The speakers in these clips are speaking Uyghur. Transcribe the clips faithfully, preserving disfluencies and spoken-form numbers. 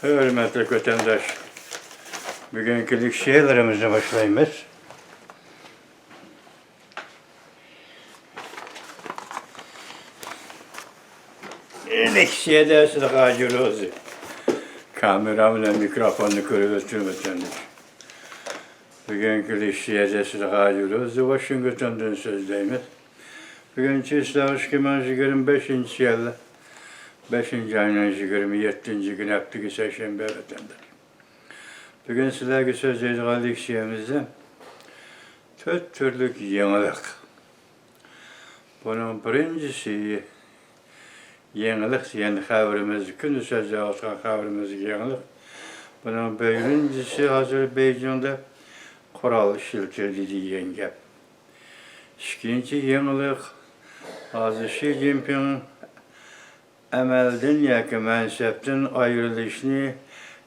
ھۆرمەتلىك ۋەتەنداش، بۈگۈنكى لېكسىيەلىرىمىزنى باشلايمىز. لېكسىيەدە سىلەرگە ھازىر ئۆزى. كامېرا بىلەن مىكروفوننى كۆرۈۋېتىڭ ۋەتەنداش. بۈگۈنكى لېكسىيەدە سىلەرگە ھازىر ئۆزى ۋاشىنگتوندىن سۆزلەيمىز. بۈگۈن چىسلاۋ ئىككى مىڭ يىگىرمە بەشىنچى يىل، بەشىنچى ئاينىڭ يىگىرمە يەتتىنچى كۈنى، ھەپتىگە سەيشەنبە ۋەتەنداش. بۈگۈن سىلەرگە سۆزلەيدىغان لېكسىيەمىزدە تۆت تۈرلۈك يېڭىلىق. بۇنىڭ بىرىنچىسى، يېڭىلىق دېگەن خەۋىرىمىز، كۈندە سۆزلەۋاتقان خەۋىرىمىز يېڭىلىق. بۇنىڭ بىرىنچىسى، ھازىر بېيجىڭدا قورال ئىشلىتىلدى دېگەن گەپ. ئىككىنچى يېڭىلىق، ھازىر شى جىنپىڭ ئەمەلدىن ياكى مەنسەپتىن ئايرىلىشنى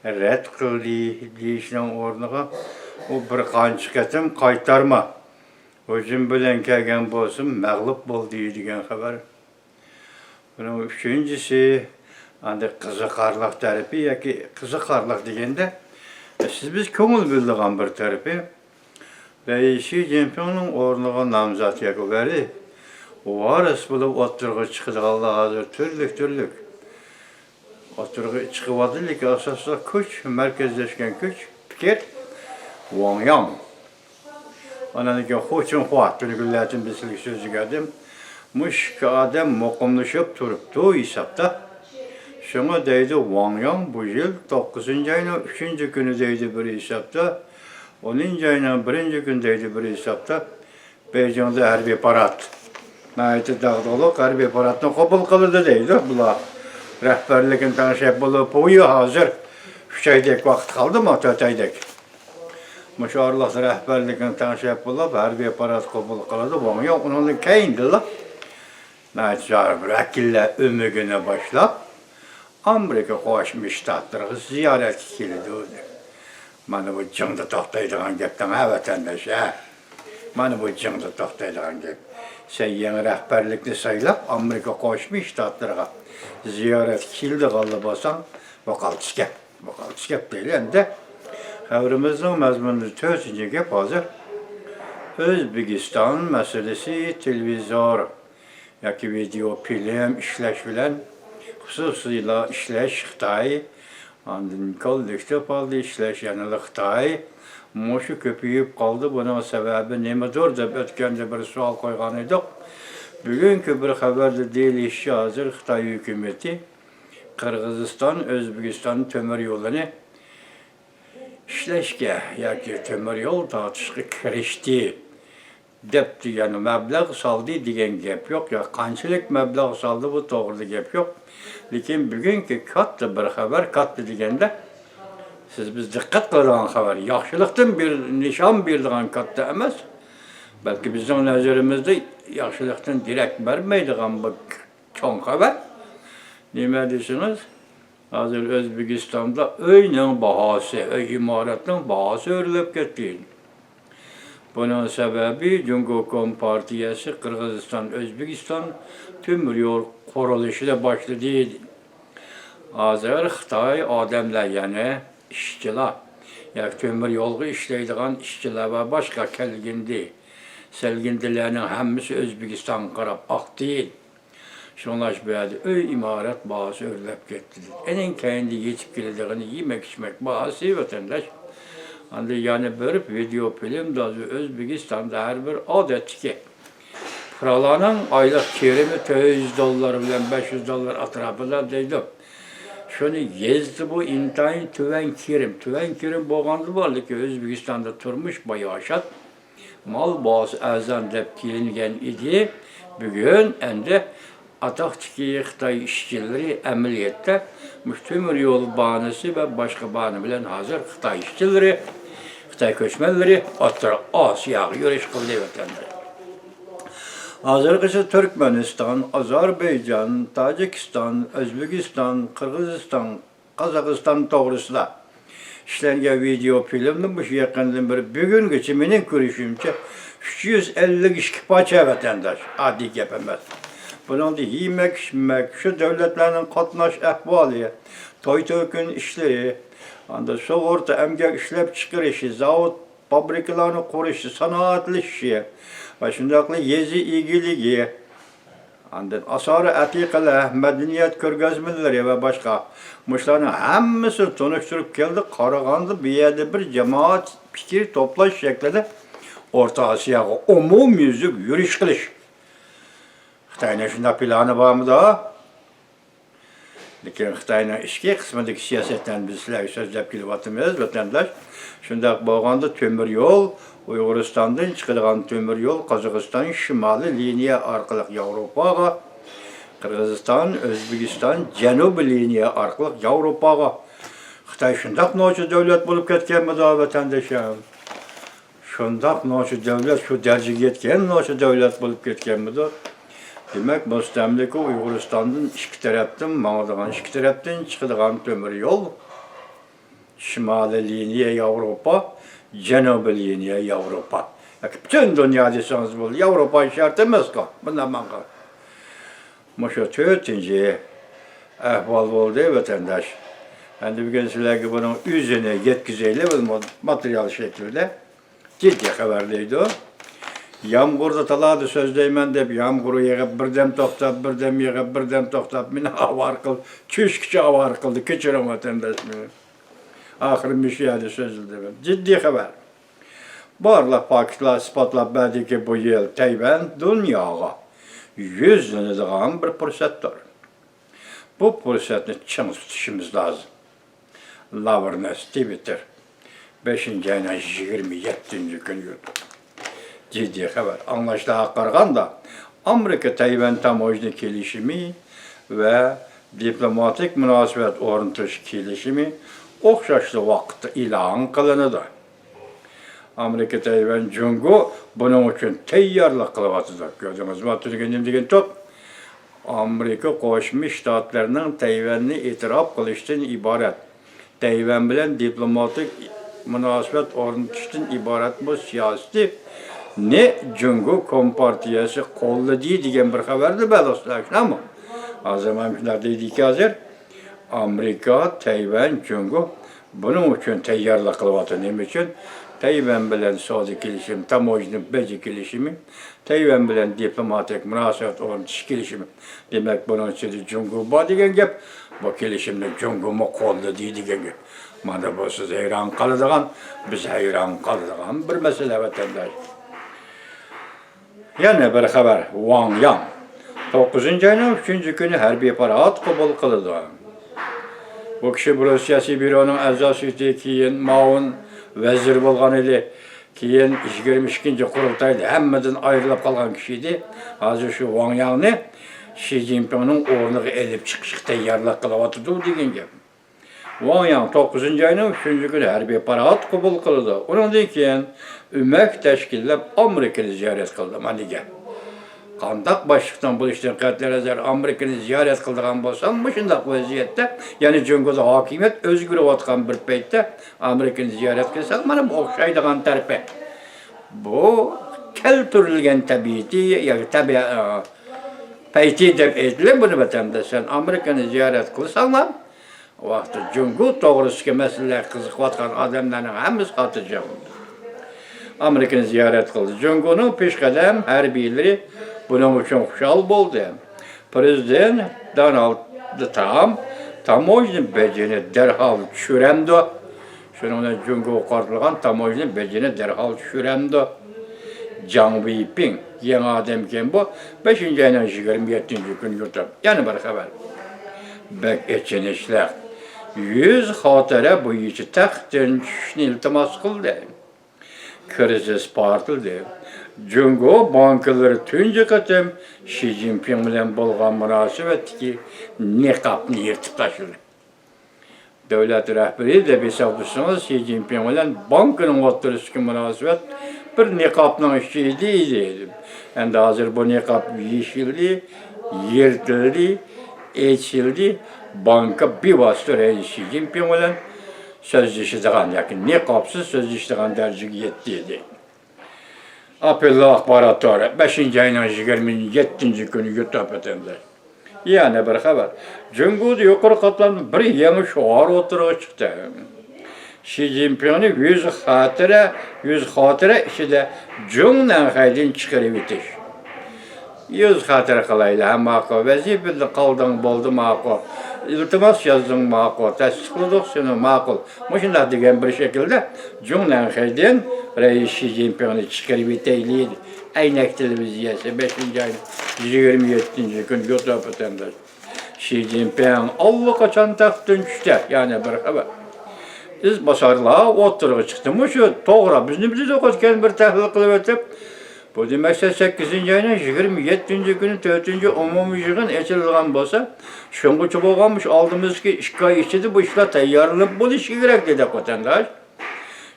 رەت قىلدى دېيىشنىڭ ئورنىغا، ئۇ بىر قانچە قېتىم قايتارما ھۇجۇم بىلەن كەلگەن بولسىمۇ، مەغلۇپ بولدى دېگەن خەۋەر. بۇنىڭ ئۈچىنچىسى، ئەندى قىزىقارلىق تەرىپى ياكى قىزىقارلىق دېگەندە، سىز بىز كۆڭۈل بۆلىدىغان بىر تەرىپى، ۋەي شى جىنپىڭنىڭ ئورنىغا نامزات ياكى ۋەلى ۋارىس بولۇپ ئوتتۇرىغا چىقىدىغانلار ھازىر تۈرلۈك-تۈرلۈك ئوتتۇرىغا چىقىۋاتىدۇ، لېكىن ئاساسلىق كۈچ، مەركەزلەشكەن كۈچ، پىكىر ۋاڭ ياڭ. ئاندىن كېيىن خۇ چىڭخۇا، تۈنۈگۈنلەردىن بىر سىلىگە سۆزلىگەنىدىم. مۇشۇ ئىككى ئادەم مۇقىملىشىپ تۇرۇپتۇ ھېسابتا. شۇڭا دەيدۇ، ۋاڭ ياڭ بۇ يىل توققۇزىنچى ئاينىڭ ئۈچىنچى كۈنى دەيدۇ بىر ھېسابتا، ئونىنچى ئاينىڭ بىرىنچى كۈنى دەيدۇ بىر ھېسابتا، بېيجىڭدا ھەربىي پارات. ناھايىتى داغدۇغىلىق ھەربىي پاراتنى قوبۇل قىلىدۇ دەيدۇ بۇلار. رەھبەرلىكىنى تەڭشەپ بولۇپ، بۇ يىل ھازىر ئۈچ ئايدەك ۋاقىت قالدىمۇ، تۆت ئايدەك. مۇشۇ ئارىلىقتا رەھبەرلىكىنى تەڭشەپ بولۇپ، ھەربىي پارات قوبۇل قىلىدۇ. ۋاڭ ياڭ ئۇنىڭدىن كېيىندىلا ناھايىتى زور بىر ۋەكىللەر ئۆمىكىنى باشلاپ، ئامېرىكا قوشما شتاتلىرىغا زىيارەتكە كېلىدۇ. مانا بۇ جىڭدا توختايدىغان گەپتىڭ ھە، ۋەتەنداش، ھە؟ مانا بۇ جىڭدا توختايدىغان گەپ. سەن يېڭى رەھبەرلىكنى سايلاپ، ئامېرىكا قوشما شتاتلىرىغا زىيارەتكە كېلىدىغانلا بولساڭ، بۇ قالتىس گەپ. بۇ قالتىس گەپ دەيلى ئەمدى. خەۋىرىمىزنىڭ مەزمۇنىدا تۆتىنچى گەپ ھازىر ئۆزبېكىستان مەسىلىسى. تېلېۋىزور ياكى ۋىدېئو فىلىم ئىشلەش بىلەن خۇسۇسىيلار ئىشلەش خىتاي، ئاندىن كوللېكتىپ ھالدا ئىشلەش يەنىلا خىتاي. مۇشۇ كۆپىيىپ قالدى، بۇنىڭ سەۋەبى نېمىدۇر دەپ ئۆتكەندە بىر سوئال قويغان ئىدۇق. بۈگۈنكى بىر خەۋەردە دېيىلىشىچە، ھازىر خىتاي ھۆكۈمىتى قىرغىزىستان، ئۆزبېكىستان تۆمۈر يولىنى ئىشلەشكە ياكى تۆمۈر يول تارتىشقا كىرىشتى دەپتۇ، يەنى مەبلەغ سالدى دېگەن گەپ يوق. يا قانچىلىك مەبلەغ سالدى، بۇ توغرىدا گەپ يوق. لېكىن بۈگۈنكى كاتتا بىر خەۋەر، كاتتا دېگەندە سىز بىز دىققەت قىلىدىغان خەۋەر، ياخشىلىقتىن بىر نىشان بېرىدىغان كاتتا ئەمەس، بەلكى بىزنىڭ نەزىرىمىزدە ياخشىلىقتىن دېرەك بەرمەيدىغان بىر چوڭ خەۋەر. نېمە دېسىڭىز، ھازىر ئۆزبېكىستاندا ئۆينىڭ باھاسى، ئۆي ئىمارەتنىڭ باھاسى ئۆرلەپ كەتتى. بۇنىڭ سەۋەبى جۇڭگو كومپارتىيەسى قىرغىزىستان، ئۆزبېكىستان تۆمۈر يول قۇرۇلۇشىنى باشلىدى. ھازىر خىتاي ئادەملەر، يەنى ئىشچىلار، ياكى تۆمۈر يولغا ئىشلەيدىغان ئىشچىلار ۋە باشقا كەلگىندى، سەلگىندىلەرنىڭ ھەممىسى ئۆزبېكىستانغا قاراپ ئاقتى. شۇڭلاشقا بۇ يەردە ئۆي ئىمارەت باھاسى ئۆرلەپ كەتتى. ئېنىڭ كەينىدە يېتىپ كېلىدىغىنى يېمەك-ئىچمەك باھاسى، ۋەتەنداش. ئاندىن يەنە بېرىپ ۋىدېئو فىلىمدا ئۆزبېكىستاندا ھەر بىر ئادەتتىكى پۇقرالارنىڭ ئايلىق كىرىمى تۆت يۈز دوللار بىلەن بەش يۈز دوللار ئەتراپىدا دەيدۇ. شۇنى يېزدى، بۇ ئىنتايىن تۆۋەن كىرىم. تۆۋەن كىرىم بولغاندىلا بار، لېكىن ئۆزبېكىستاندا تۇرمۇش باياشات، مال باھاسى ئەرزان دەپ كېلىنگەن ئىدى. بۈگۈن ئەمدى ئاتاقتىكى خىتاي ئىشچىلىرى ئەمەلىيەتتە مۇشۇ تۆمۈر يول باھانىسى ۋە باشقا باھانە بىلەن ھازىر خىتاي ئىشچىلىرى، خىتاي كۆچمەنلىرى ئوتتۇرا ئاسىياغا يۈرۈش قىلدى، ۋەتەنداش. ھازىرغىچە تۈركمەنىستان، ئازەربەيجان، تاجىكىستان، ئۆزبېكىستان، قىرغىزىستان، قازاقىستان توغرىسىدا ئىشلەنگەن ۋىدېئو فىلىمنى مۇشۇ يېقىندىن بېرى بۈگۈنگىچە مېنىڭ كۆرۈشۈمچە ئۈچ يۈز ئەللىك ئىككى پارچە، ۋەتەنداش. ئاددىي گەپ ئەمەس. بۇنىڭدا يېمەك-ئىچمەك، شۇ دۆلەتلەرنىڭ قاتناش ئەھۋالى، توي-تۆكۈن ئىشلىرى، ئاندىن سۇغۇرتا، ئەمگەك ئىشلەپچىقىرىشى، زاۋۇت، فابرىكىلارنى قۇرۇشى، سانائەتلىشىشى ۋە شۇنداقلا يېزا ئىگىلىكى، ئاندىن ئاسارە ئەتىقىلەر، مەدەنىيەت كۆرگەزمىلىرى ۋە باشقا، مۇشۇلارنىڭ ھەممىسىنى تونۇشتۇرۇپ كەلدى. قارىغاندا، بۇ يەردە بىر جامائەت پىكىر توپلاش شەكلىدە ئورتا ئاسىياغا ئومۇميۈزلۈك يۈرۈش قىلىش. خىتاينىڭ شۇنداق پىلانى بارمىدۇ؟ لېكىن خىتاينىڭ ئىچكى قىسمىدىكى سىياسەتلەرنى بىز سىلەرگە سۆزلەپ كېلىۋاتىمىز، ۋەتەنداش. شۇنداق بولغاندا، تۆمۈر يول ئۇيغۇرىستاندىن چىقىدىغان تۆمۈر يول قازاقىستان شىمالىي لىنىيە ئارقىلىق ياۋروپاغا، قىرغىزىستان، ئۆزبېكىستان جەنۇبىي لىنىيە ئارقىلىق ياۋروپاغا. خىتاي شۇنداق نوچى دۆلەت بولۇپ كەتكەنمىدۇ، ۋەتەنداشلار؟ شۇنداق نوچى دۆلەت، شۇ دەرىجىگە يەتكەن نوچى دۆلەت بولۇپ كەتكەنمىدۇ؟ دېمەك، مۇستەملىكە ئۇيغۇرىستاندىن ئىككى تەرەپتىن ماڭىدىغان، ئىككى تەرەپتىن چىقىدىغان تۆمۈر يول، شىمالىي لىنىيە ياۋروپا، جەنۇبىي لىنىيە ياۋروپا. ياكى پۈتۈن دۇنيا دېسىڭىز بولىدۇ. ياۋروپا شەرت ئەمەسقۇ بۇنداق ماڭغان. مۇشۇ تۆتىنچى ئەھۋال بولدى، ۋەتەنداش. ئەمدى بۈگۈن سىلەرگە بۇنىڭ ئۆزىنى يەتكۈزەيلى، بۇ ماتېرىيال شەكلىدە. جىددىي خەۋەر دەيدۇ. يامغۇردا، تالادا سۆزلەيمەن دەپ، يامغۇر يېغىپ، بىردەم توختاپ، بىردەم يېغىپ، بىردەم توختاپ، مېنى ئاۋارە قىل، چۈشكىچە ئاۋارە قىلدى. كەچۈرۈڭ، ۋەتەنداش، مېنى. ئاخىرى مۇشۇ يەردە سۆزلىدىم. جىددىي خەۋەر. بارلىق پاكىتلار ئىسپاتلاپ بەردىكى، بۇ يىل تەيۋەن دۇنياغا يۈزلىنىدىغان بىر پۇرسەتتۇر. بۇ پۇرسەتنى چىڭ تۇتۇشىمىز لازىم. لاۋرېنس تىۋىتېر، بەشىنچى ئاينىڭ يىگىرمە يەتتىنچى كۈنى يۈرىدۇ. جىددىي خەۋەر. ئاڭلاشلارغا قارىغاندا، ئامېرىكا تەيۋەن تاموژنا كېلىشىمى ۋە دىپلوماتىك مۇناسىۋەت ئورنىتىش كېلىشىمى ئوخشاشلا ۋاقىتتا ئېلان قىلىنىدۇ. ئامېرىكا، تەيۋەن، جۇڭگو بۇنىڭ ئۈچۈن تەييارلىق قىلىۋاتىدۇ. كۆردىڭىزمۇ، تۈنۈگۈن نېمە دېگەن توپ؟ ئامېرىكا قوشما شتاتلىرىنىڭ تەيۋەننى ئېتىراپ قىلىشتىن ئىبارەت، تەيۋەن بىلەن دىپلوماتىك مۇناسىۋەت ئورنىتىشتىن ئىبارەت بۇ سىياسىتىنى جۇڭگو كومپارتىيەسى قوللىدى دېگەن بىر خەۋەرنى بەردۇق سىلەرگە، شۇنداقمۇ؟ ھازىر مانا شۇنداق دەيدىكى، ھازىر ئامېرىكا، تەيۋەن، جۇڭگو بۇنىڭ ئۈچۈن تەييارلىق قىلىۋاتىدۇ. نېمە ئۈچۈن؟ تەيۋەن بىلەن سودا كېلىشىمى، تاموژنا بېجى كېلىشىمى، تەيۋەن بىلەن دىپلوماتىك مۇناسىۋەت ئورنىتىش كېلىشىمى. دېمەك، بۇنىڭ ئىچىدە جۇڭگو بار دېگەن گەپ. بۇ كېلىشىمنى جۇڭگومۇ قوللىدى دېگەن گەپ. مانا بۇ سىز ھەيران قالىدىغان، بىز ھەيران قالىدىغان بىر مەسىلە، ۋەتەنداش. يەنە بىر خەۋەر، ۋاڭ ياڭ توققۇزىنچى ئاينىڭ ئۈچىنچى كۈنى ھەربىي پاراخوت قوبۇل قىلىدۇ. بۇ كىشى بۇ سىياسىي بيۇرونىڭ ئەزاسى ئىدى، كېيىن مۇئاۋىن ۋەزىر بولغان ئىدى، كېيىن يىگىرمە ئىككىنچى قۇرۇلتايدا ھەممىدىن ئايرىلىپ قالغان كىشى ئىدى. ھازىر شۇ ۋاڭ ياڭنى شى جىنپىڭنىڭ ئورنىغا ئېلىپ چىقىشقا تەييارلىق قىلىۋاتىدۇ دېگەن گەپ. ۋاڭ ياڭ توققۇزىنچى ئاينىڭ ئۈچىنچى كۈنى ھەربىي پاراخوت قوبۇل قىلىدۇ. ئۇنىڭدىن كېيىن ئۆمەك تەشكىللەپ ئامېرىكىنى زىيارەت قىلىدۇ. مانا گەپ. قانداق باشلىقنىڭ بولۇشىدىن قەتئىينەزەر، ئامېرىكىنى زىيارەت قىلىدىغان بولساڭ، مۇشۇنداق ۋەزىيەتتە، يەنى جۇڭگودا ھاكىمىيەت ئۆزگىرىۋاتقان بىر پەيتتە ئامېرىكىنى زىيارەت قىلساڭ، مانا بۇ ئوخشايدىغان تەرىپى. بۇ كەلتۈرۈلگەن تەبىئىتى ياكى تەبىئە-، پەيتى دەپ ئېيتىلىپ، بۇنى ۋەتەندە سەن ئامېرىكىنى زىيارەت قىلساڭلار، ۋاقتى جۇڭگو توغرىسىدىكى مەسىلىلەرگە قىزىقىۋاتقان ئادەملەرنىڭ ھەممىسى خاتىرجەم بولدى. ئامېرىكىنى زىيارەت قىلدى. جۇڭگونىڭ پېشقەدەم ھەربىيلىرى بۇنىڭ ئۈچۈن خۇشال بولدى. پىرېزىدېنت دونالد ترامپ تاموژنا بېجىنى دەرھال چۈشۈرەمدۇ؟ شۇنىڭ بىلەن جۇڭگوغا قارىتىلغان تاموژنا بېجىنى دەرھال چۈشۈرەمدۇ؟ جاڭ ۋېيپىڭ، يېڭى ئادەمكەن بۇ، بەشىنچى ئاينىڭ يىگىرمە يەتتىنچى كۈنى يۇرتتا. يەنە بىر خەۋەر. بەك ئېچىنىشلىق. يۈز خاتىرە بويىچە تەختتىن چۈشۈشنى ئىلتىماس قىلدى. كىرىزىس پارتلىدى. جۇڭگو بانكىلىرى تۇنجى قېتىم شى جىنپىڭ بىلەن بولغان مۇناسىۋەتتىكى نىقابنى يىرتىپ تاشلىدى. دۆلەت رەھبىرى دەپ ھېسابلىسىڭىز، شى جىنپىڭ بىلەن بانكىنىڭ ئوتتۇرىسىدىكى مۇناسىۋەت بىر نىقابنىڭ ئىچىدە ئىدى. ئەمدى ھازىر بۇ نىقاب يېشىلدى، يىرتىلدى، ئېچىلدى. بانكا بىۋاسىتە رەئىس شى جىنپىڭ بىلەن سۆزلىشىدىغان ياكى نىقابسىز سۆزلىشىدىغان دەرىجىگە يەتتى ئىدى. ئاپېللو ئاخبارات تورى، بەشىنچى ئاينىڭ يىگىرمە يەتتىنچى كۈنى يۇتۇپ ئۆتەمدە. يەنە بىر خەۋەر. جۇڭگودا يۇقىرى قاتلامدا بىر يېڭى شوئار ئوتتۇرىغا چىقتى. شى جىنپىڭنى يۈز خاتىرە، يۈز خاتىرە ئىچىدە جۇڭ نەنخەيدىن چىقىرىۋېتىش. يۈز خاتىرە قىلايلى، ھە، ماقۇل. ۋەزىپىدىن قالدىڭ، بولدى، ماقۇل. ئىلتىماس يازدىڭ، ماقۇل. تەستىقلىدۇق سېنى، ماقۇل. مۇشۇنداق دېگەن بىر شەكىلدە جۇڭ نەنخەيدىن رەئىس شى جىنپىڭنى چىقىرىۋېتەيلى. ئەينەك تېلېۋىزىيەسى، بەشىنچى ئاينىڭ يىگىرمە يەتتىنچى كۈنى يۇتۇپ ئۆتەمدە. شى جىنپىڭ ئاللىقاچان تەختتىن چۈشتى. يەنە بىر خەۋەر. ئىزباسارلار ئوتتۇرىغا چىقتى. مۇشۇ توغرا، بىزنى بىلىدۇ، كەينى بىر تەھلىل قىلىۋېتىپ. بۇ دېمەكسە، سەككىزىنچى ئاينىڭ يىگىرمە يەتتىنچى كۈنى تۆتىنچى ئومۇمىي يىغىن ئېچىلىدىغان بولسا، شۇڭغىچە بولغان مۇشۇ ئالدىمىزدىكى ئىككى ئاي ئىچىدە بۇ ئىشلار تەييارلىنىپ بولۇشى كېرەك، دېدۇق، ۋەتەنداش.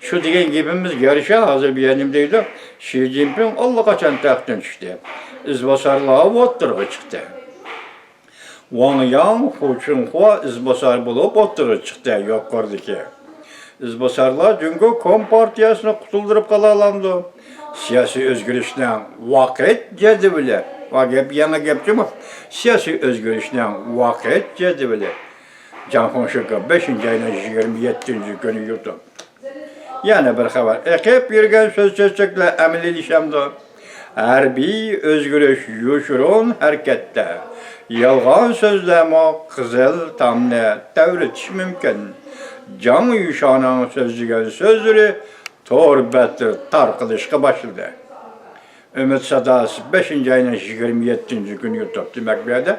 شۇ دېگەن گېپىمىزگە يارىشا، ھازىر بۇ يەردە نېمە دەيدۇ؟ شى جىنپىڭ ئاللىقاچان تەختتىن چۈشتى. ئىزباسارلار ئوتتۇرىغا چىقتى. ۋاڭ ياڭ، خۇ چۈنخۇا ئىزباسار بولۇپ ئوتتۇرىغا چىقتى. يۇقىرىدىكى ئىزباسارلار جۇڭگو كومپارتىيەسىنى قۇتۇلدۇرۇپ قالالامدۇ؟ سىياسىي ئۆزگىرىشنىڭ ۋاقىت جەدۋىلى. ۋا گەپ، يېڭى گەپ جۇمۇ. سىياسىي ئۆزگىرىشنىڭ ۋاقىت جەدۋىلى. جاڭ خۇڭشىكا، بەشىنچى ئاينىڭ يىگىرمە يەتتىنچى كۈنى يۇتۇپ. يەنە بىر خەۋەر. ئېقىپ يۈرگەن سۆز-چۆچەكلەر ئەمەلىيلىشەمدۇ؟ ھەربىي ئۆزگىرىش يوشۇرۇن ھەرىكەتتە. يالغان سۆزلەرمۇ قىزىل تامنى تەۋرىتىشى مۇمكىن. جاڭ يۈشانىڭ سۆزلىگەن سۆزلىرى تور بەتلىرى تارقىلىشقا باشلىدى. ئۈمىد ساداسى، بەشىنچى ئاينىڭ يىگىرمە يەتتىنچى كۈنى يۇتۇپ. دېمەك، بۇ يەردە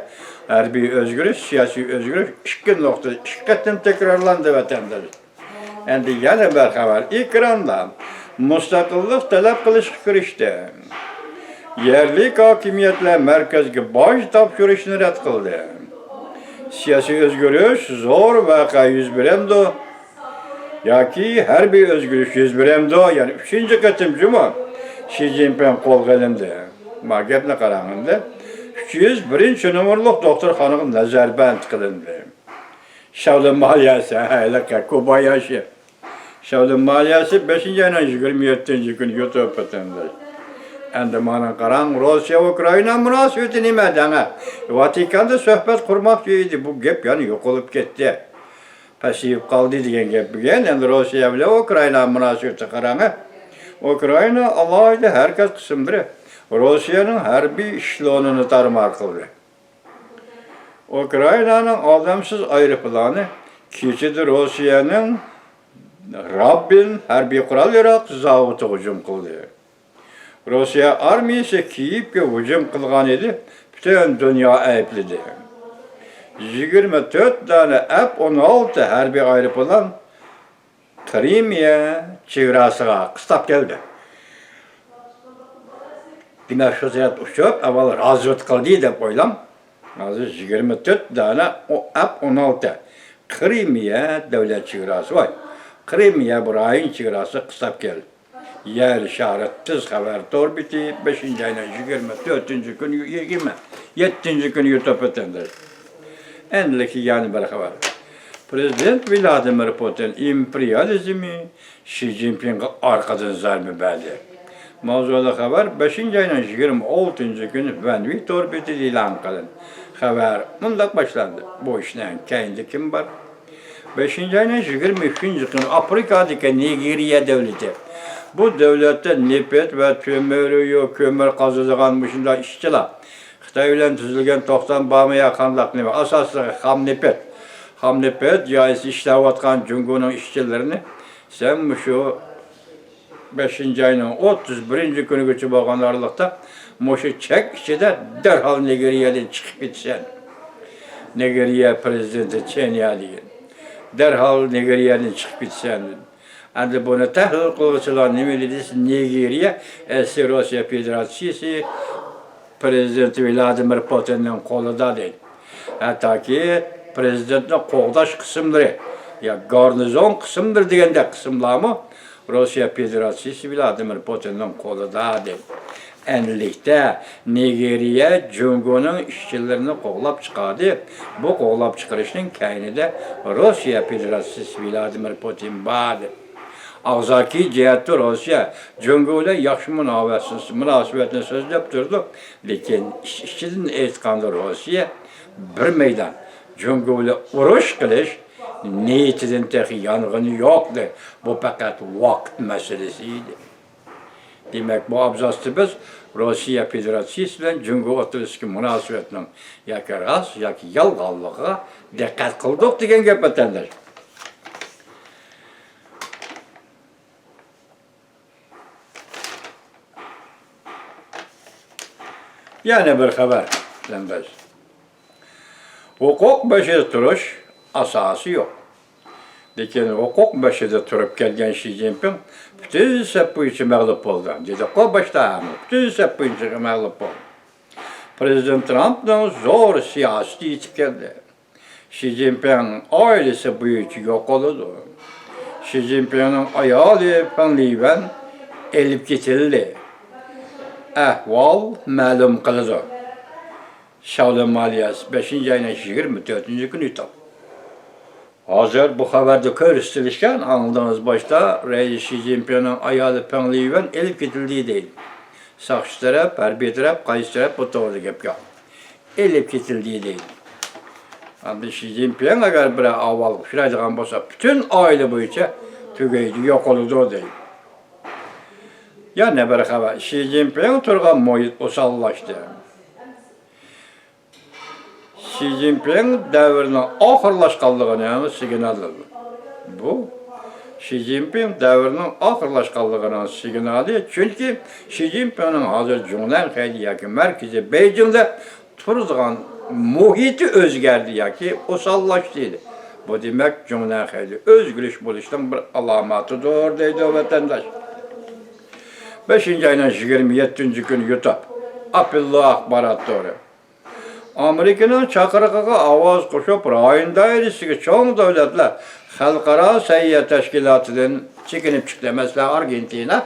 ھەربىي ئۆزگىرىش، سىياسىي ئۆزگىرىش ئىككى نۇقتا ئىككى قېتىم تەكرارلاندى، ۋەتەنداش. ئەمدى يەنە بىر خەۋەر. ئېكراندا مۇستەقىللىق تەلەپ قىلىشقا كىرىشتى. يەرلىك ھاكىمىيەتلەر مەركەزگە باج تاپشۇرۇشنى رەت قىلدى. سىياسىي ئۆزگىرىش زور ۋەقە يۈز بېرەمدۇ؟ ياكى ھەربىي ئۆزگىرىش يۈز بېرەمدۇ؟ يەنى ئۈچىنچى قېتىم جۇمۇ شى جىنپىڭ قولغا ئېلىندى. ما گەپنى قاراڭ ئەمدى. ئۈچ يۈز بىرىنچى نومۇرلۇق دوختۇرخانىغا نەزەربەند قىلىندى. شاۋلىن مالىيەسى، ھە، ھېلىقى كوباياشى. شاۋلىن مالىيەسى بەشىنچى ئاينىڭ يىگىرمە يەتتىنچى كۈنى يۇتۇپ ئۆتەمدى. ئەمدى مانا قاراڭ، روسىيە ئۇكرائىنا مۇناسىۋىتى نېمە دەڭە؟ ۋاتىكاندا سۆھبەت قۇرماقچى ئىدى، بۇ گەپ يەنە يوقىلىپ كەتتى. پەسىيىپ قالدى دېگەن گەپ بۈگۈن. ئەمدى روسىيە بىلەن ئۇكرائىنا مۇناسىۋىتى قاراڭە. ئۇكرائىنا ئالاھىدە ھەرىكەت قىسىملىرى روسىيەنىڭ ھەربىي ئېشېلونىنى تارمار قىلدى. ئۇكرائىنانىڭ ئادەمسىز ئايروپىلانى كېچىدە روسىيەنىڭ رابىن ھەربىي قورال ياراغ زاۋۇتىغا ھۇجۇم قىلدى. روسىيە ئارمىيىسى كىيىۋكە ھۇجۇم قىلغان ئىدى، پۈتۈن دۇنيا ئەيىبلىدى. يىگىرمە تۆت دانە ئەپ ئون ئالتە ھەربىي ئايروپىلان قىرىمىيە چېگراسىغا قىستاپ كەلدى. دېمەك، شۇ سەۋەبتىن ئۇچۇپ، ئاۋۋال رازۋېدكا قىلدى دەپ ئويلاڭ. ھازىر يىگىرمە تۆت دانە ئەپ ئون ئالتە قىرىمىيە دۆلەت چېگراسى، ۋاي، قىرىمىيە بۇ رايون چېگراسىغا قىستاپ كەلدى. يەر شارى تېز خەۋەر تور بېتى، بەشىنچى ئاينىڭ يىگىرمە تۆتىنچى كۈنى، يىگىرمە يەتتىنچى كۈنى يۇتۇپ ئۆتەمدە. ئەمدىكى يەنە بىر خەۋەر. پرېزىدېنت ۋلادىمىر پۇتىن ئىمپېرىيالىزمى شى جىنپىڭغا ئارقىدىن زەربە بەردى. ماۋزۇلۇق خەۋەر بەشىنچى ئاينىڭ يىگىرمە ئالتىنچى كۈنى ۋەنۋى تور بېتىدە ئېلان قىلىندى. خەۋەر مۇنداق باشلاندى: بۇ ئىشنىڭ كەينىدە كىم بار؟ بەشىنچى ئاينىڭ يىگىرمە ئۈچىنچى كۈنى ئافرىقادىكى نىگېرىيە دۆلىتى. بۇ دۆلەتتە نېفىت ۋە تۆمۈر، يو-، كۆمۈر قازىدىغان مۇشۇنداق ئىشچىلار. خىتاي بىلەن تۈزۈلگەن توختام بارمۇ يا قانداق نېمە؟ ئاساسلىقى خام نېفىت. خام نېفىت جايىسى ئىشلەۋاتقان جۇڭگونىڭ ئىشچىلىرىنى سەن مۇشۇ بەشىنچى ئاينىڭ ئوتتۇز بىرىنچى كۈنىگىچە بولغان ئارىلىقتا مۇشۇ چەك ئىچىدە دەرھال نىگېرىيەدىن چىقىپ كېتىسەن. نىگېرىيە پرېزىدېنتى چېنيا دېگەن. دەرھال نىگېرىيەدىن چىقىپ كېتىسەن. ئەمدى بۇنى تەھلىل قىلغۇچىلار نېمە دېدى دېسە، نىگېرىيە ئەسلى روسىيە فېدېراتسىيىسى پرېزىدېنتى ۋلادىمىر پۇتىننىڭ قولىدا دەيدۇ. ھەتتاكى پرېزىدېنتنى قوغداش قىسىملىرى، يا گارنىزون قىسىملىرى دېگەندەك قىسىملارمۇ روسىيە فېدېراتسىيىسى ۋلادىمىر پۇتىننىڭ قولىدا دەيدۇ. ئەنلىكتە نىگېرىيە جۇڭگونىڭ ئىشچىلىرىنى قوغلاپ چىقاردى. بۇ قوغلاپ چىقىرىشنىڭ كەينىدە روسىيە فېدېراتسىيىسى ۋلادىمىر پۇتىن بار دەيدۇ. ئاغزاكى جەھەتتە روسىيە جۇڭگو بىلەن ياخشى مۇناسىۋەتنى، مۇناسىۋەتنى سۆزلەپ تۇرىدۇ، لېكىن ئىچ-ئىچىدىن ئېيتقاندا روسىيە بىر مەيدان جۇڭگو بىلەن ئۇرۇش قىلىش نىيىتىدىن تېخى يانغىنى يوق. بۇ پەقەت ۋاقىت مەسىلىسى ئىدى. دېمەك، بۇ ئابزاستا بىز روسىيە فېدېراتسىيىسى بىلەن جۇڭگو ئوتتۇرىسىدىكى مۇناسىۋەتنىڭ ياكى راست، ياكى يالغانلىقىغا دىققەت قىلدۇق دېگەن گەپ، ۋەتەنداش. يەنە بىر خەۋەر، ۋەتەنداش. ھوقۇق بېشىدا تۇرۇش ئاساسى يوق. لېكىن ھوقۇق بېشىدا تۇرۇپ كەلگەن شى جىنپىڭ پۈتۈن سەپ بويىچە مەغلۇپ بولدى. دېدۇققۇ باشتا، پۈتۈن سەپ بويىچە مەغلۇپ بولدى. پرېزىدېنت ترامپنىڭ زور سىياسىتى يېتىپ كەلدى. شى جىنپىڭ ئائىلىسى بويىچە يوقىلىدۇ. شى جىنپىڭنىڭ ئايالى فېڭ لىۋەن ئېلىپ كېتىلدى. ئەھۋال مەلۇم قىلىدۇ. شاۋلىن مالىيەسى، بەشىنچى ئاينىڭ يىگىرمە تۆتىنچى كۈنى ئېيتىپ. ھازىر بۇ خەۋەردە كۆرسىتىلىشكەن، ئاڭلىدىڭىز باشتا، رەئىس شى جىنپىڭنىڭ ئايالى پېڭ لىيۈەن ئېلىپ كېتىلدى دەيدۇ. ساقچى تەرەپ، ھەربىي تەرەپ، قايسى تەرەپ، بۇ توغرىدا گەپ يوق. ئېلىپ كېتىلدى دەيدۇ. ئاندىن شى جىنپىڭ ئەگەر بىرەر ئەھۋالغا ئۇچرايدىغان بولسا، پۈتۈن ئائىلە بويىچە تۈگەيدۇ، يوقىلىدۇ دەيدۇ. يەنە بىر خەۋەر، شى جىنپىڭ تۇرغان مۇھىت ئوساللاشتى. شى جىنپىڭ دەۋرىنىڭ ئاخىرلاشقانلىقىنىڭ سىگنالى. بۇ شى جىنپىڭ دەۋرىنىڭ ئاخىرلاشقانلىقىنىڭ سىگنالى، چۈنكى شى جىنپىڭنىڭ ھازىر جۇڭنەن خەيدى ياكى مەركىزىي بېيجىڭدا تۇرىدىغان مۇھىتى ئۆزگەردى ياكى ئوساللاشتى. بۇ دېمەك، جۇڭنەن خەيدى ئۆزگىرىش بولۇشنىڭ بىر ئالامىتىدۇر، دەيدۇ ۋەتەنداش. بەشىنچى ئاينىڭ يىگىرمە يەتتىنچى كۈنى يۇتۇپ، ئاپېللو ئاخبارات تورى. ئامېرىكىنىڭ چاقىرىقىغا ئاۋاز قوشۇپ، رايون دائىرىسىدىكى چوڭ دۆلەتلەر خەلقئارا سەھىيە تەشكىلاتىدىن چېكىنىپ چىقتى. مەسىلەن، ئارگېنتىنا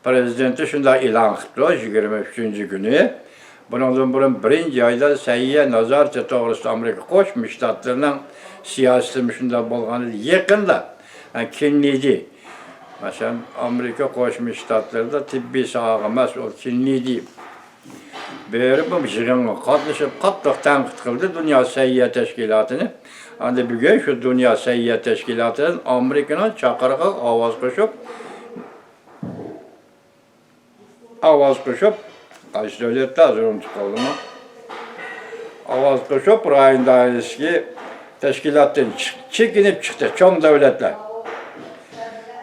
پرېزىدېنتى شۇنداق ئېلان قىپتۇ، يىگىرمە ئۈچىنچى كۈنى. بۇنىڭدىن بۇرۇن بىرىنچى ئايدا سەھىيە نازارىتى توغرىسىدا ئامېرىكا قوشما شتاتلىرىنىڭ سىياسىتىمۇ شۇنداق بولغانىدى. يېقىندا، ھە، كېننېدى، مەسىلەن، ئامېرىكا قوشما شتاتلىرىدا تېببىي ساھەگە مەسئۇل كېننېدى بېرىپ، بۇ يىغىنغا قاتنىشىپ، قاتتىق تەنقىد قىلدى دۇنيا سەھىيە تەشكىلاتىنى. ئەمدى بۈگۈن شۇ دۇنيا سەھىيە تەشكىلاتىدىن ئامېرىكىنىڭ چاقىرىقىغا ئاۋاز قوشۇپ، ئاۋاز قوشۇپ، قايسى دۆلەتتە، ھازىر ئۇنتۇپ قالدىمۇ؟ ئاۋاز قوشۇپ، رايون دائىرىسىدىكى تەشكىلاتتىن چىق-، چېكىنىپ چىقتى، چوڭ دۆلەتلەر.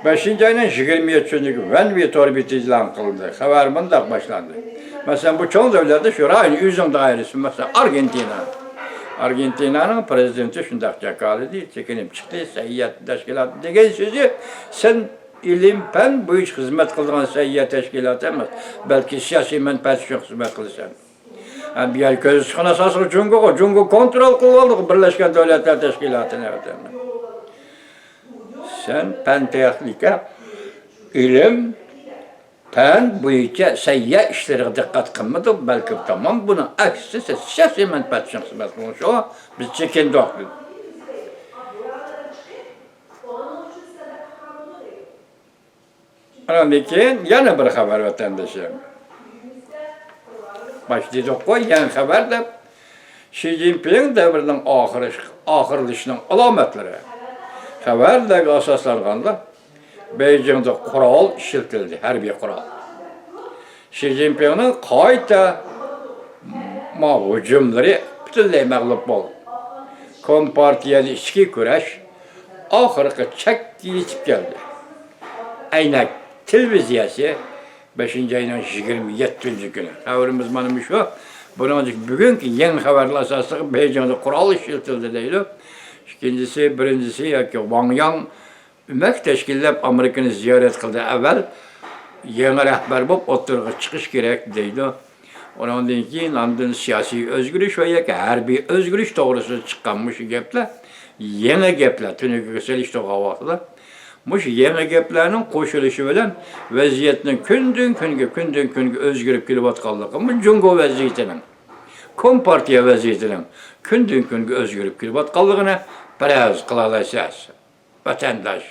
بەشىنچى ئاينىڭ يىگىرمە يەتتىنچى كۈنى ۋەنۋى تور بېتى ئېلان قىلىندى. خەۋەر مۇنداق باشلاندى. مەسىلەن، بۇ چوڭ دۆلەتلەر شۇ رايون ئۆزىنىڭ دائىرىسى، مەسىلەن، ئارگېنتىنا. ئارگېنتىنانىڭ پرېزىدېنتى شۇنداق جاكارلىدى، چېكىنىپ چىقتى، سەھىيە تەشكىلاتى دېگەن سۆزى، سەن ئىلىم-پەن بويىچە خىزمەت قىلىدىغان سەھىيە تەشكىلاتى ئەمەس، بەلكى سىياسىي مەنپەئەت ئۈچۈن خىزمەت قىلىسەن. ھە، بۇ يەر كۆزىتىشقا ئاساسلىق جۇڭگوغا، جۇڭگو كونترول قىلىۋالدى بىرلەشكەن دۆلەتلەر تەشكىلاتىنى. سەن پەن تېخنىكا، ئىلىم، پەن بويىچە سەھىيە ئىشلىرىغا دىققەت قىلمىدىڭ، بەلكى تامام بۇنىڭ ئەكسىچە سىياسىي مەنپەئەت ئۈچۈن خىزمەت قىلىڭ، شۇ بىز چېكىندۇق. ئاندىن كېيىن يەنە بىر خەۋەر، ۋەتەندىشىم. باش دېدۇققۇ، يېڭى خەۋەر دەپ. شى جىنپىڭ دەۋرىنىڭ ئاخىرى، ئاخىرلىشىشىنىڭ ئالامەتلىرى. خەۋەرلەرگە ئاساسلانغاندا، بېيجىڭدا قورال ئىشلىتىلدى، ھەربىي قورال. شى جىنپىڭنىڭ قايتا ما ھۇجۇملىرى پۈتۈنلەي مەغلۇپ بولدى. كومپارتىيەدە ئىچكى كۈرەش ئاخىرقى چەككە يېتىپ كەلدى. ئەينەك تېلېۋىزىيەسى، بەشىنچى ئاينىڭ يىگىرمە يەتتىنچى كۈنى. خەۋىرىمىز مانا مۇشۇ. بۇنىڭدىن بۈگۈنكى يېڭى خەۋەرلەر ئاساسىدا بېيجىڭدا قورال ئىشلىتىلدى دەيدۇ. ئىككىنچىسى، بىرىنچىسى ياكى ۋاڭ ياڭ ئۆمەك تەشكىللەپ ئامېرىكىنى زىيارەت قىلدى. ئەۋۋەل يېڭى رەھبەر بولۇپ ئوتتۇرىغا چىقىش كېرەك دەيدۇ. ئۇنىڭدىن كېيىن ئاندىن سىياسىي ئۆزگىرىش ۋە ياكى ھەربىي ئۆزگىرىش توغرىسىدا چىققان مۇشۇ گەپلەر، يېڭى گەپلەر، تۈنۈگۈنگە سېلىشتۇرغان ۋاقىتتا مۇشۇ يېڭى گەپلەرنىڭ قوشۇلۇشى بىلەن ۋەزىيەتنىڭ كۈندىن كۈنگە، كۈندىن كۈنگە ئۆزگىرىپ كېلىۋاتقانلىقى، بۇ جۇڭگو ۋەزىيىتىنىڭ، كومپارتىيە ۋەزىيىتىنىڭ كۈندىن كۈنگە ئۆزگىرىپ كېلىۋاتقانلىقىنى پەرەز قىلالايسىز، ۋەتەنداش.